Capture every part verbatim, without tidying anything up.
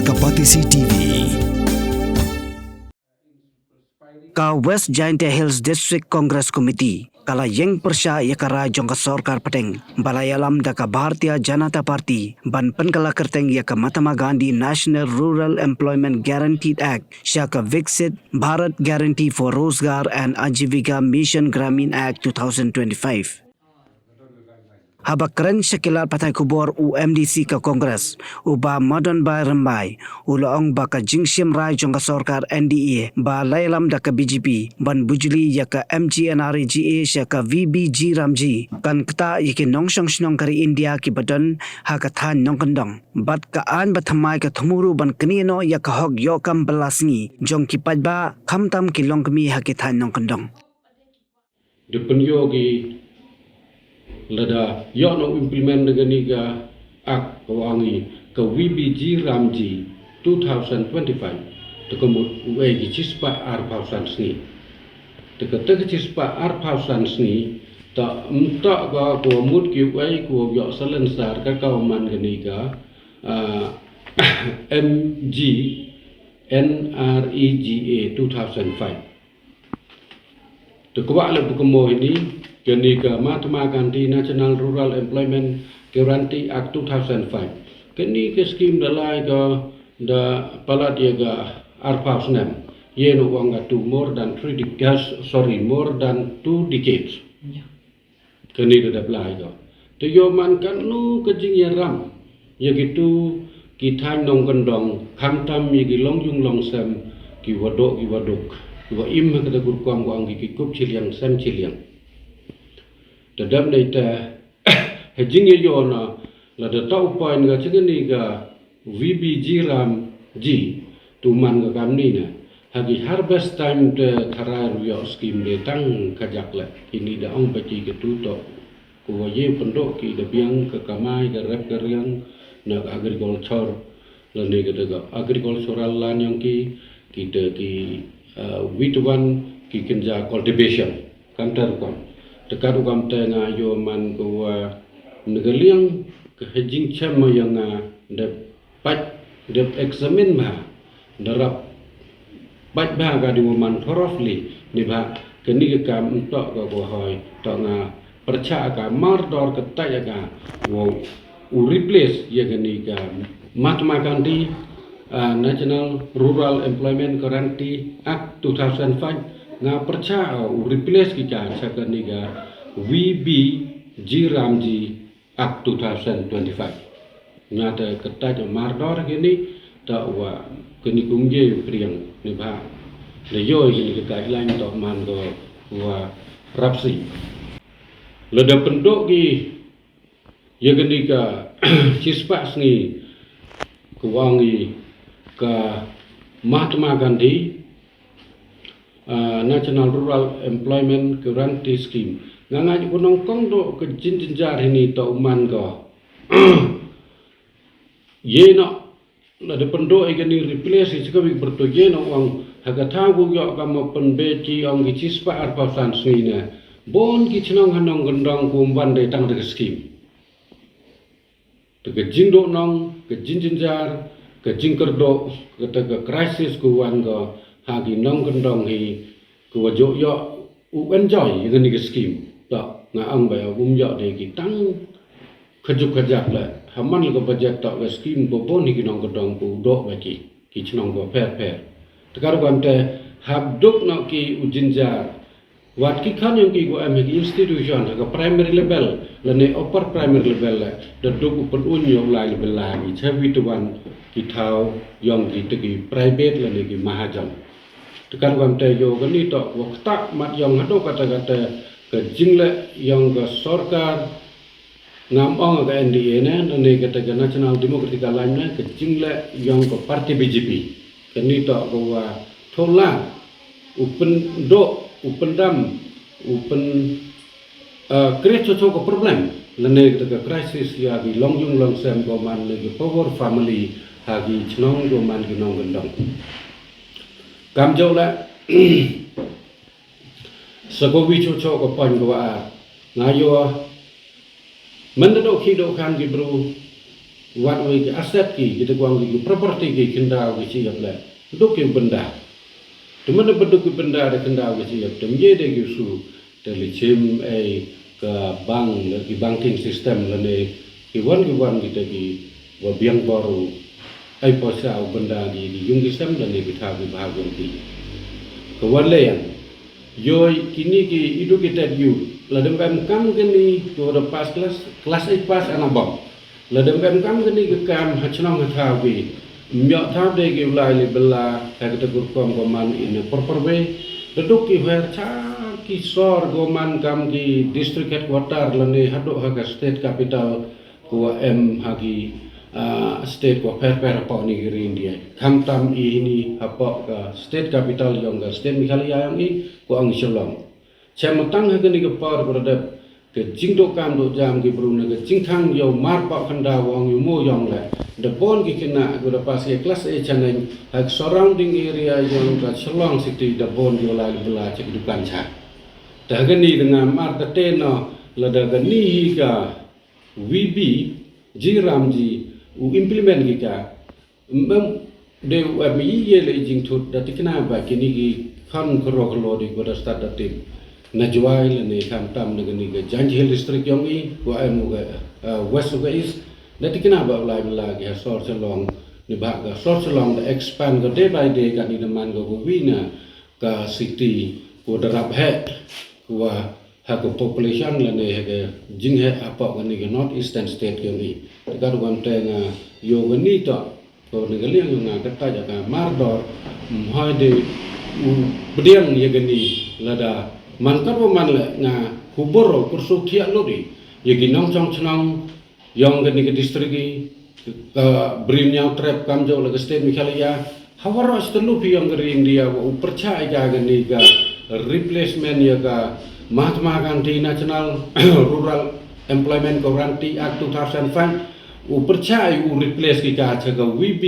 Ka Batesi T V. Ka West Jaintia Hills District Congress Committee ka la ïeng pyrshah ïa ka rai jong ka sorkar pdeng ba la ïalam da ka Bharatiya Janata Party ban pynkylla kyrteng ïa ka Mahatma Gandhi National Rural Employment Guarantee Act sha ka Viksit Bharat Guarantee for Rozgar and Ajivika Mission Gramin Act two thousand twenty-five. Haba kren sha ki lad pathai khubor u M D C ka Congress, u Bah Madan Bai Rymbai, u la ong ba ka jingshim rai jong ka sorkar N D A ba la ïalam da ka B J P ban bujli ïa ka M G N R E G A sha ka V B G RAM G kan ktah ïa ki nongshong shnong ka ri India kiba don ha ka thaiñ nongkyndong. Bad ka aiñ ba thymmai ka thmu ruh ban knieh noh ïa ka hok ïoh kam bylla sngi jong ki paidbah, khamtam ki longkmie ha ki thaiñ nongkyndong. Da pynïoh ki lada ïoh nong implement da kane ka Act, ka ong i ka V B G RAM G two thousand twenty-five, te ka mut uei ki shispah arphew san sngi. Te kata ka shispah arphew san sngi, te mynta ka, ka mut ki uei, ka ïoh salonsar ka, ka man kane ka, ah, M G N R E G A two thousand five. Te kwah leh ba kumno ïa kane ka Mahatma Gandhi National Rural Employment Guarantee Act two thousand five. Kane ka scheme da lai ka, da palat ïa ka arphew snem. Ïa no wang ka two, more than three decades, sorry, more than two decades. Kane ka dap lai ka. Te ïoh man katno ka jingïaram ïa kitu ki thaiñ nongkyndong, khamtam ïa ki longïung longsem, ki wadoh ki waduk, ki wa im ha kata ka rukom wa ong ki, ki kup shiliang sem shiliang. Te dap dei te ha jingïaïoh na lada tau pain ka jingani ka V B G RAM G, tu man ka kamni na. Ha ki harvest time te tharai ruh ïoh scheme de tang kajak leh. Kini da ong ba ki katu to. Ko wa ye pyndoh ki da biang ka kamai ka rep ka riang na ka agriculture. Lane kata ka agricultural land ïong ki, kita ki, uh, wheat wan, ki kynja cultivation. Kan ter rukom. Te ka rukom te nga ïoh man ko wa na ka liang ka ha jingchem ma ïa nga da pait, da examine bha, da rap pait bha ka di wa man thoroughly, ni bha kani ka kam ntok ka ko hoi, to nga pyrchah ka mardor ka tai ka wow u replace ïa kani ka Mahatma Gandhi, ah, National Rural Employment Guarantee Act two thousand five, nga pyrchah, ah, u replace ki ka sha kani ka V B G RAM G Act two thousand twenty-five. Nga te ka tai mardor kini ta wa kani kumge priang ni bha. Da ïoh kini ka guideline to man ko wa rapsi. Lada pyndoh ki ïa kani ka shispah sngi ka wa ong i ka Mahatma Gandhi, ah, National Rural Employment Guarantee Scheme. Nga nga ju kunong kong do ka jinjinjar hini to man ko. Ye no lada pyndoh ïa kani replace ïa ka wik bertu ye no ong ha ka thaw ku ïoh ka ma pynbeit ki ong ki shispah arphew san sngi ne. Bon ki chnong ha nongkyndong kum ban dei tang da ka scheme. Te ka jingdoh nong, ka jingjynjar, ka jingkyrdoh, kata ka crisis ku wan ko ha ki nongkyndong hi, ku wa jok ïoh u enjoy ïa kani ka scheme. To nga ong ba ïa um ïoh dei ki tang ka juk ka jak leh. Ha man la ka budget to ka scheme ba bon hi ki nongkyndong ku doh ba ki, ki chnong ko pher pher. Te ka rukom te hap duk no ki u jinjar. Wat ki khan ïong ki ko em ha ki institution, ha ka primary level lane upper primary level leh, da duk u pynun ïong lai level la ki chawi tu wan ki thaw ïong ki te ki private lane ki mahajan. Te ka rukom te ïoh kani to wa kata mat ïong hado kata kata ka jingleh ïong ka sorkar. Ngam ong ka N D A ne, ne kata ka National Democratic Alliance ne, ka jingleh ïong ka party B J P. Kani to ka wa thola u pyndoh, u pyndam, u pyn, eh, create cho cho ka problem. Lane kata ka crisis ïa ki longïung longsem ko man ne ki poor family ha ki chnong ko man ki nongkyndong. Kam jauh la Sa ko wi cho cho ko pon ko wa nga yo. Mynta do ki do khan ki bru. wat wei ki asset ki, kita kwang ki property ki khyndaw ki shu ïap leh. Duk ki bynda. Te mynta ba duk ki bynda da khyndaw ki shu ïap, te ym ye de ki shu, te leit shim ei ka bank, ki banking system lane ki wan ki wan kita ki wa biang bor u ei pisa u bynda ki, ki yung ki sem lane ki thaw ki bha wan ki. Ka wan leh ïa Ïoh kine ki educated youth, lada ym em kam kine ki wa da pass class, class eight pass and above. Lada ym em kam kine ki kam ha chnong ha thaw ki, ym ïoh thaw de ki u lai li bylla ha kata ka rukom ko man in a proper way. Da duk ki her cha ki sor ko man kam ki district headquarter lane haduh ha ka state capital ko wa em ha ki, ah, state ko pher pher hapoh ni ki ri India. Khamtam i hini hapoh ka state capital yong ka state Meghalaya yong i, ko ong Shillong. Chem tang ha kani ka por ko da dep ka jingdoh kam doh jam ki bru ne ka jingthang yow mar pah khyndaw wa ong yow mo yong le. Da bon ki khynnah ko da pass ka class eight chaneng ha ka surrounding area yong ka Shillong city da bon yow lai bylla cha ki dukan cha. Te ha kani da nga mar te te no lada kani hi ka V B G Ramji u implement ki ka. Mem de u em i ye le jingthut da tikna ba kini ki khan kro kro di ko da start da tip. Na Jowai lane khamtam na kani ka Jaintia Hills District yong i, ko em u ka, eh, West u ka East. Da tikna ba u lai bylla ki ha sor Shillong, ni ba ka sor Shillong da expand ka day by day kani da man ka ko wi na ka city ko da rap heh ko wa ha ka population lane ha ka jingheh hapoh kani ka North Eastern State kani. Te ka rukom te nga yoh kani to, ko ni ka liang nga kata ja ka mardor, ym hoi de u pdiang ïa kani lada man ka ro man le nga hubur ro kursu thiah lut i ïa ki nongchong chnong yong kani ka district i, ka Bri Hynñiewtrep kamjooh la ka state Meghalaya, ha waroh state lup yong ka ri India wa u pyrchah ïa kani ka replacement ïa ka Mahatma Gandhi National Rural Employment Guarantee Act two thousand five, u pyrchah ïa u replace ki ka cha ka V B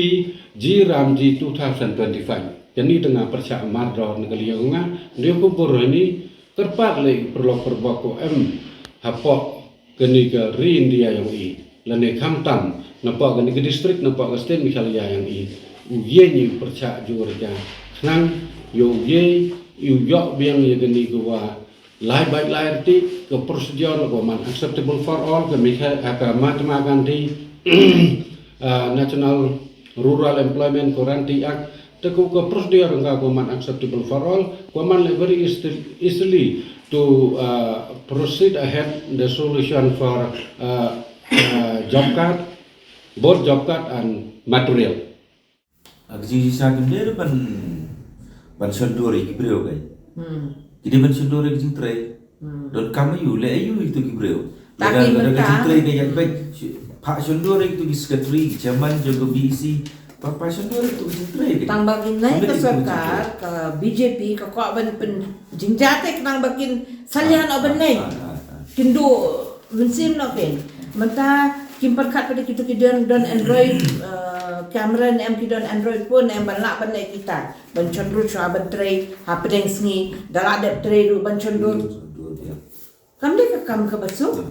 G Ramji two thousand twenty-five. Kani tang nga pyrchah mardor na ka liang nga, ne ko bor ni, kyrpad le pyrlok pyrbok ko em hapoh kani ka ri India yong i, lane khamtam napoh kani ka district, napoh ka state Meghalaya yong i, u ye ni u pyrchah jur ja khnang yow ye u yoh biang ïa kani ka wa lai bai lai rti ka procedure la ko man acceptable for all ka Megha-, ah, ka Mahatma Gandhi, ah, National Rural Employment Guarantee Act, te ko ka procedure nga ko man acceptable for all, ko man le very easily, easily to, uh, proceed ahead the solution for, uh, uh, job card, both job card and material. Ak jing sa kim de ban, ban shondur ki briew kai. Hmm. Ki de ban shondur ki jingtrei. Hmm. Don kam yu le yu itu ki briew. Lada, lada ka jingtrei ka ïa pek. Pha shondur itu ki secretary, ki chairman jong ka B E C. Pha, pha shondur itu ki jingtrei ka. Tang ba ki nai ka sorkar, ka B J P, ka kwah ban pynjynjar te tang ba kin salia noh ban nai. Kin duh mynsiem noh kin. Mynta kim pyrkhat pat de kitu ki don, don Android, eh, camera ne em ki don Android phone ne em ban lah ban nai kita. Ban shondur shuwa ban trei, hapdeng sngi, da lah dep trei ruh ban shondur. Kam dei ka kam kaba suk.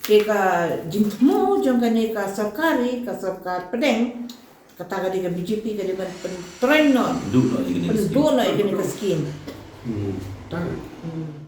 Te ka jingthmu jong kane ka sorkar, ka sorkar pdeng, kata ka dei ka B J P ka dei ban pyntrei noh. Duh noh ïa kane ka skim. Hmm.